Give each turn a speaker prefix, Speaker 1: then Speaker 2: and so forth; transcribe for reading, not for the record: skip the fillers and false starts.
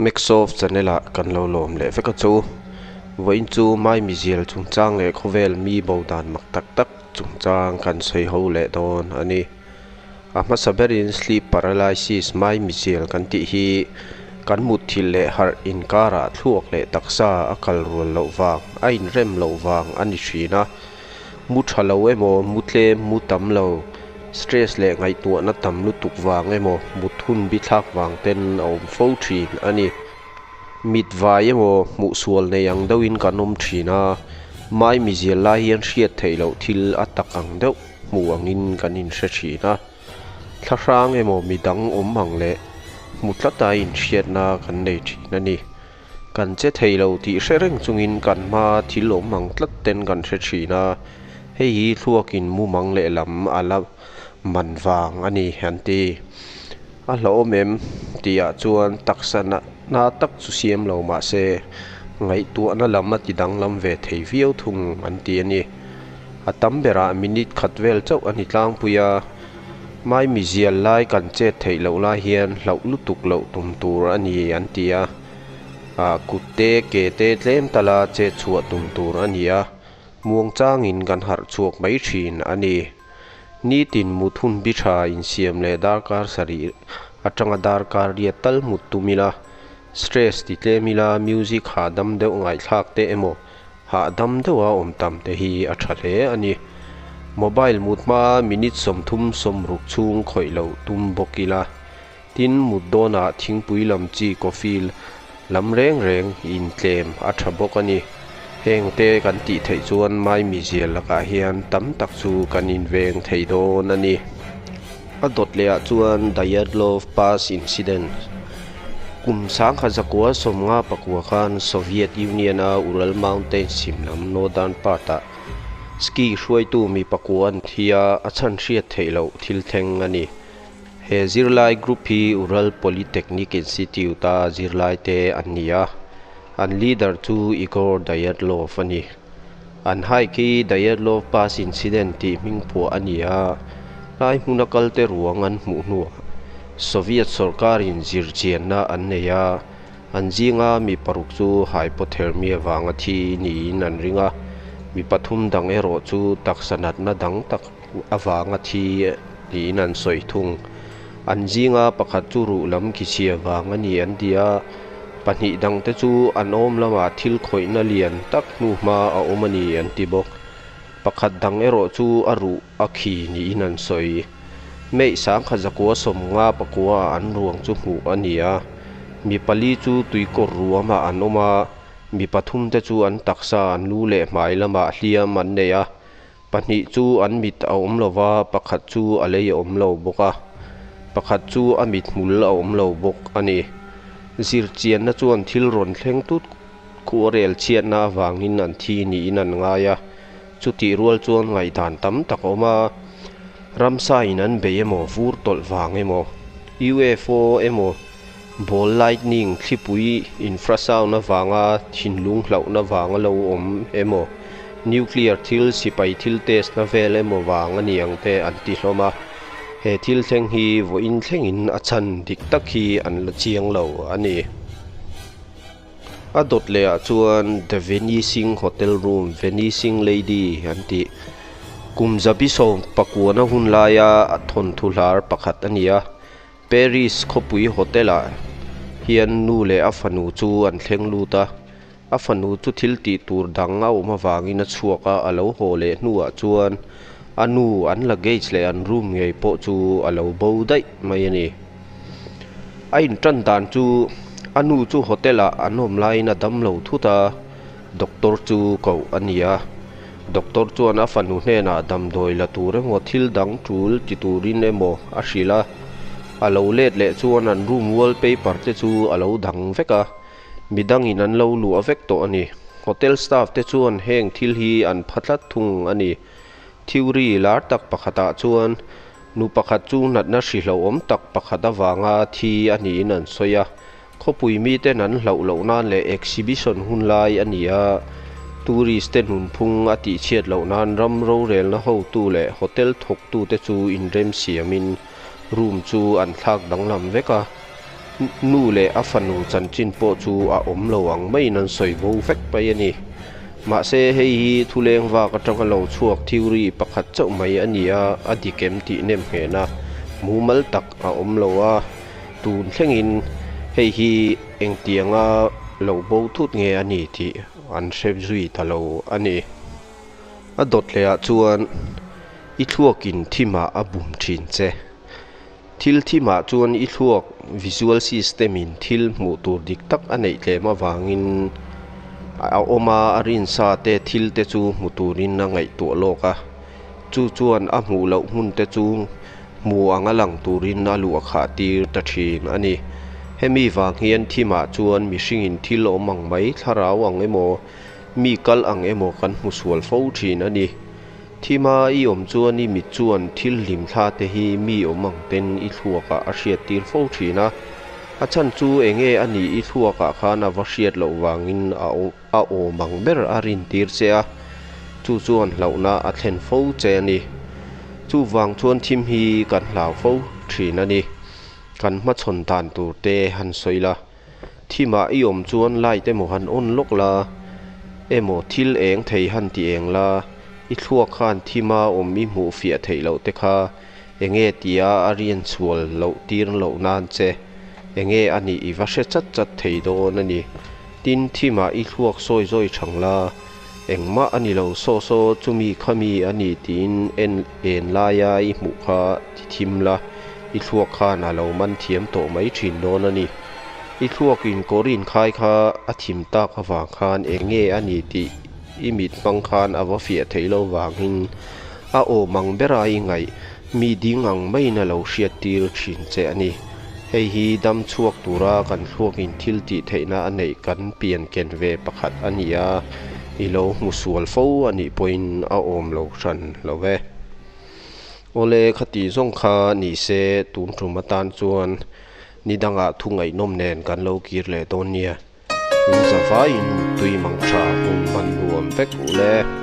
Speaker 1: Maxsoft channel ah kan lo lawm leh vek a chu. Vawiin chu maimizial chungchang leh khawvel mi bo dan mak tak tak chungchang kan sawi ho leh dawn a ni. A hmasa berin sleep paralysis maimizial kan tih hi kan mutthilh leh harh inkarah thluak leh taksa a kal rual loh vang, a inrem loh vang a ni thin a. Mu tha lo emaw, mu tlem, mu tam lo, stress leh ngaihtuahna tam lutuk vang emaw, mut hun bi thlak vang ten a awm fo thin a ni. Mit vai emaw, hmuh sual nei ang deuhin kan awm thin a, maimizial lai hian hriat theih loh thil a tak ang deuh hmu angin kan inhre thin a. Thlahrang emaw midang awm ang leh hmu tlata inhriatna kan nei thin a ni. Kan che thei lo tih hre reng chungin kan hma thil awm ang tlat ten kan hre thin a, hei hi thluakin mumang lehlam a la man vang a ni an ti. A hlauhawm em? tihah chuan taksa na tak chu siam lo mah se ngaihtuahna lam a ti danglam ve thei viau thung an ti a ni. A tam berah minute khat vel chauh a ni tlangpui a, maimizial lai kan chet theih loh lai hian hlauh lutuk loh tum tur a ni an ti a, ah kut te ke te tlem tala chet chhuah tum tur a ni a, muangchangin kan harh chhuak mai thin a ni. Nitin mut hun bi tha insiam leh darkar sarih atanga darkar riat tal mut tum ila, stress ti tlem ila music hahdam deuh ngaihthlak te emaw Hahdam deuha awm tam te hi a tha hle a ni. Mobile mut hma minute 30 60 chhung khawih loh tum bawk ila, tin mut dawnah thingpui lam chi coffee lam reng reng intlem a tha bawk a ni. Heng te kan tih theih chuan maimizial lakah hian tam tak chu kan inveng thei dawn a ni. A dawt lehah chuan Dyatlov Pass Incident. Kum 1959 khan Soviet Union-a Ural Mountains chhim lam northern part-ah ski hruaitu mi pakua an thi a, a chhan hriat theih loh thil thleng a ni. He zirlai group hi Ural Polytechnic Institute-a zirlaite an ni a, an leader chu Igor Dyatlov a ni. An hike hi Dyatlov Pass Incident tih hming phuah a ni a, tlai hmuna kalte ruang an hmuh hnuah Soviet sawrkarin zirchianna an nei a, an zinga mi paruk chu hypothermia vanga thi niin an ring a, mi pathum dang erawh chu taksa natna dang tak avanga thi niin an sawi thung. An zinga pakhat chu ruh lam khichhia vang a ni an ti a, pahnih dangte chu an awm lamah thil khawihna lian tak hnuhma a awm a ni an ti bawk. Pakhat dang erawh chu a ruh a khi niin an sawi. May 1959 ah an ruang chu hmuh a ni a, mi pali chu tuikawr ruamah an awm a, mi pathum te chu an taksa an lu leh hmai lamah hliam an nei a, pahnih chu an mit a awm lo va, pakhat chu a lei a awm lo bawk a, pakhat chu a mit hmul a awm lo bawk a ni. Zirchianna chuan thil rawn thleng tut khuarel chhiatna avangin an thi niin an ngai a. Chutih rual chuan ngaihdan tam tak a awm a, ramsa in an bei emaw, vur tawlh vang emaw, UFO emaw, ball lightning, thlipui infrasound avanga thinlung hlauhna vanga lo awm emaw, nuclear thil, sipai thil test na vel emaw vang a ni ang te an ti hlawm a. He thil thleng hi vawiin thlengin a chhan dik tak hi an la chiang lo a ni. A dawt leh ah chuan The Vanishing Hotel Room, Vanishing Lady an tih kum zabi sawm pakuana hun laia thawnthu hlar pakhat a ni a. Paris khawpui hotel ah hian nu leh a fanu chu an thleng lut a, a fanu chu thil tih tur dang a awm avangin a chhuak a, a lo haw leh hnuah chuan a nu an luggage leh an room ngei pawh chu a lo bo daih mai a ni. A intan dan chu a nu chu hotel ah an awm laiin a dam lo thut a, doctor chu koh a ni a. Doctor chuan a fanu hnenah damdawi la tur emaw thil dang tul ti turin emaw a hrilh a, a lo let leh chuan an room wallpaper te chu a lo dang vek a, midangin an lo luah vek tawh a ni. Hotel staff te chuan heng thil hi an pha tlat thung a ni. Theory lar tak pakhatah chuan Nu pakhat chu natna hrihlauhawm tak pakhat avanga thi a niin an sawi a, khawpui miten an hlauh loh nan leh exhibition hun lai a ni a, tourist te nunphung a tihchhiat loh nan ram rorelna hotu leh hotel thawktute chu inremsiamin room chu an thlak danglam vek a. Nu leh a fanu chanchin pawh chu a awm lo ang maiin an sawi bo vek mai a ni. Mahse, hei hi thuleng vak atanga lo chhuak theory pakhat chauh mai a ni a, a dik em tih nem nghehna mumal tak a awm lo a. Tun thlengin hei hi engtianga lo bo thut nge a ni tih an hre zui ta lo a ni. A dawt lehah chuan i thluakin thimah a bum thin che. Thil thimah chuan i thluak visual system in thil hmuh tur dik tak a neih tlem avangin a awm a, a rinsa te thil te chu hmu turin a ngaihtuah lawk a. Chu chuan a hmuh loh hmun te chu hmu anga lang turin a luah khah tir ta thin a ni. Hemi vang hian thimah chuan mihringin thil awm ang mai, thlarau ang emaw, mi kal ang emaw kan hmu sual fo thin a ni. Thima i awm chuan i mit chuan thil hlimthla te hi mi awm ang ten i thluakah a hriattir fo thin a. A chhan chu enge a nih i thluakah khan a va hriat loh vangin a a awm ang ber a rintir che a, chu chuan hlauhna a thlen fo che a ni. Chuvang chuan thim hi kan hlau fo thin a ni. Kan hmachhawn dan tur te han sawi la. Thimah i awm chuan light emaw han on lawk la, emaw thil eng thei han ti eng la, i thluak khan thima awm i hmuh fiah theih loh te kha enge tia a rian chhual loh tir loh nan che enge a nih i va hre chat chat thei dawn a ni. Tin, thimah i thluak sawi zawi thang la, engmah a ni lo saw saw chumi khami a ni tiin en en laia i hmuh kha ti thim la, i thluak khan a lo man thiam tawh mai thin dawn a ni. I thluakin kawr inkhai kha a thim tak avang khan eng nge a ni tih i mit hmang khan a va fiah theih lo vangin a awm ang bera i ngaih mi ding ang maiin a lo hriat tir thin che a ni. Hei hi dam chhuak tura kan thluakin thil tih theihna a neih kan pian ken ve pakhat a ni a, i lo hmu sual fo a nih pawhin a awm lo hran lo ve. Awle khati zawng kha ni se tun tum atan chuan Ni dangah thu ngaihnawm nen kan lo kir leh dawn nia. In zavaiin tui mang tha hmun hman nuam vek u le.